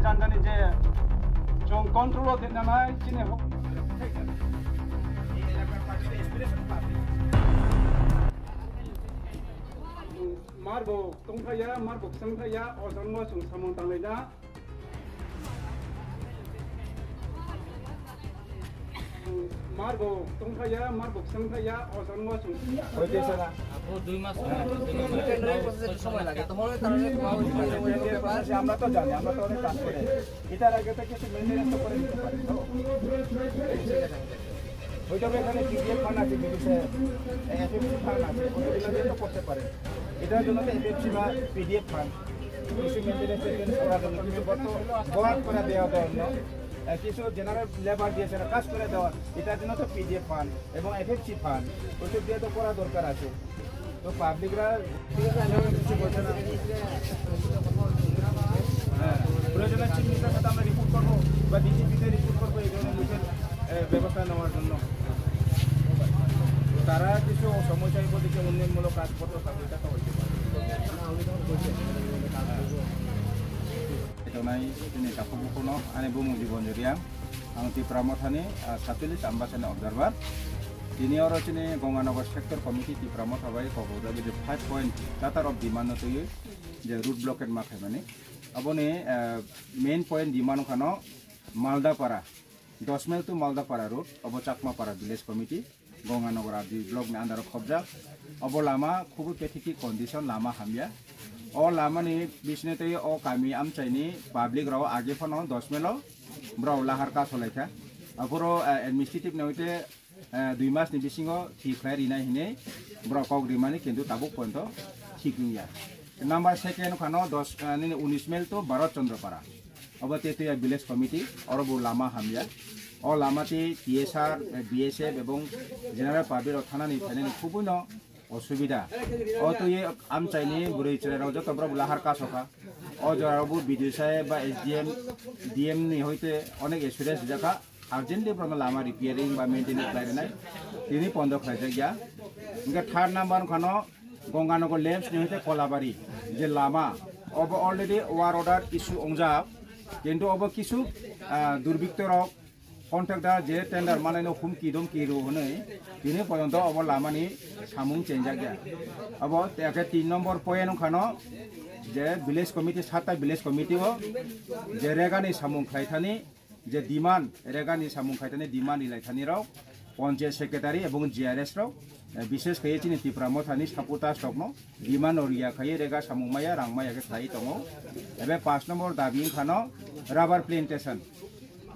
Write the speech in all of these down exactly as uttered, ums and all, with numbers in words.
Janjani je chwng control o dinanai chini ho-, marbo tongthaya, marbo kwchangthaya, o jangno chwng samung tanglaina. Marbo tongthaya, marbo kwchangthaya, o jangno chwng. Oke, sir. Apo dui mas, dui mas. সময় লাগে। তো মনে হয় তারা যে প্রসেসে আমরা তো জানি, আমরা তো অনেক কাজ করে। এটার আগে তো কিছু মেনটেনেন্স তো করে নিতে পারে, তো? হয়তো বা এখানে পিডিএফ ফান্ড আছে, বিদেশে এফএফসি ফান্ড আছে, ওগুলো দিয়ে তো করতে পারে। এটার জন্য তো এফএফসি বা পিডিএফ ফান্ড, কিছু মেনটেনেন্স টেনটেনেন্স করার জন্য, কিছু বরাদ্দ, বরাদ্দ করে দেওয়া দেওয়ার জন্য, আহ, কিছু জেনারেল লেবার দিয়ে সেটা কাজ করে দেওয়া, এটার জন্য তো পিডিএফ ফান্ড এবং এফএফসি ফান্ড, ওইসব দিয়ে তো করা দরকার আছে। তো পাবলিকরা ঠিক আছে, আমি কিছু বলতে না। হ্যাঁ, প্রয়োজনে চিফ মিনিস্টার সাথে আমরা রিপোর্ট করবো বা ডিজিপিতে রিপোর্ট করবো এই ধরনের লোকের, এ, ব্যবস্থা নেওয়ার জন্য। তো তারা কিছু সমস্যায় পড়েছে, উন্নয়নমূলক কাজ করতে থাকবে, এটা তো হইতে পারে। Tongnai chini takhuk bukhukno ani bumung Jibon Joriang, ang Tipra Mothani, ah, satsolish Ambasani observer. Tini oro chini Gonganagar sector committee Tipra Motha bai kok rwjak je five point charter of demand no twiwi je road blockade ma khaimani. Aboni, ah, main point demand wngkha no Maldapara, dos mile to Maldapara road, obo Chakmapara village committee. Gonganagar R D block ni under o khobjak. Obo lama khubui pathetic condition, lama hamya. O lama ni bisine tei o kami amchai ni public rok age phano dos mile o borok lahar kaso laikha. Aphuru, eh, administrative ni hoite, eh, dui mas ni bisingo thik khlai rinai hinui borok kok rimani, kintu tabuk poito thik wngya. Number second khano dos, eh, nini unis mile to Bharat Chandrapara. Obo Tetuya village committee, oro bo lama hamya. O lama tei T S R, B S F ebong general public rok thanani phainani khubui no osubida. O twi amchai ni bwrwi chwrai rok joto borok lahar kaso kha. O jora rok bo B D O saheb ba S D M, D M ni hoite onek assurance rijak kha. Urgently borok no lama repairing ba maintenance khlai rwnai. Tini pondo khlai jak ya. Hingke third number wngkha no Gonganagar Lamps ni hoite Kolabari je lama, obo already work order issue ongjak, kintu obo kisu, ah, durbikto rok contractor je tender manai no humki domki rw hwnwi tini porjonto obo lama ni samung chenjak ya. Obo tei khe tin number point wngkha no je village committee, satta village committee o je rega ni samung khlai thani, je demand, rega ni samung khaitani demand rilai thani rok, Panchayat Secretary ebong G R S rok, eh, bishes khaiye chini Tipra Motha ni supporters rok no demand no riya khaiye rega samung maya, rang maya khe khlai tongo. Ebe paanch number dabi wngkha no rubber plantation.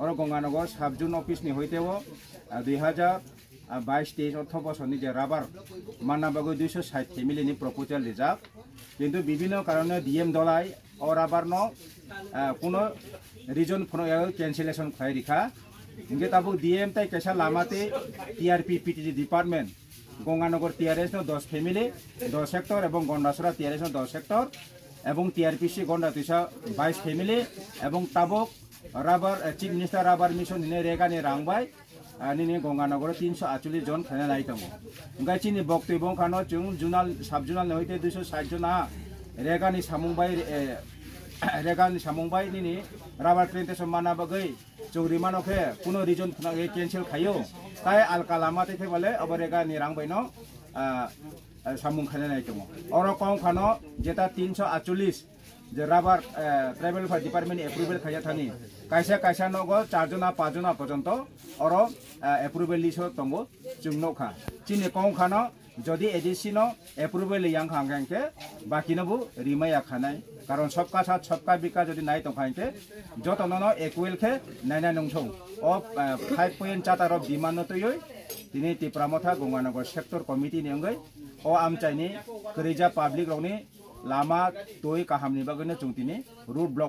Oro Gonganagar Sub Zone Office ni hoite o, ah, dui hajar, ah, bais teis ortho bosor ni je rubber manna bagwi duiso sait family ni proposal rijak. Kintu bibhinno karone D M dolai o rubber no, ah, kuno reason phano ya cancellation khlai rikha. Hingke tabuk D M tai kaisa lama tei T R P P T G department, Gonganagar T R S no dos family, dos hectare, ebong Gondasora T R S no dos hectare, ebong T R P C Gonda Twisa bais family, ebong tabuk rubber, eh, Chief Minister Rubber Mission hine rega ni rang bai, ah, nini Gonganagar o tinso acholish jon khlaina nai tongo. Hingke chini boktwi bo wngkha no chwng zonal, sub zonal ni hoite duiso sait jon ah rega ni samung bai, eh, rega ni samung bai nini rubber plantation manna bagwi chwng rimano khe kuno reason phano cancel khaio, tai alka lama tei khe bole obo rega ni rang bai no, ah, ah, samung khaina nai tongo. Oro kong phano jeta tinso acholish je rubber, eh, tribal welfare department ni approval khaija thani. Kaisa kaisa nogo char jona, paanch jona porjonto oro, eh, approval list o tongo, chwng nukha. Chini kong khano jodi A D C no approval yang kha hingkhe bakino bo rimaya khanai. Karon sabka saath sabka vikas jodi nai tongkha hingkhe jotono no equal khe naina nungthung. O, eh, five point charter of demand no twiwi tini Tipra Motha Gonganagar sector committee ni wngwi o amchaini kwrwija public rokni lama twi kahamni bagwino chwng tini road block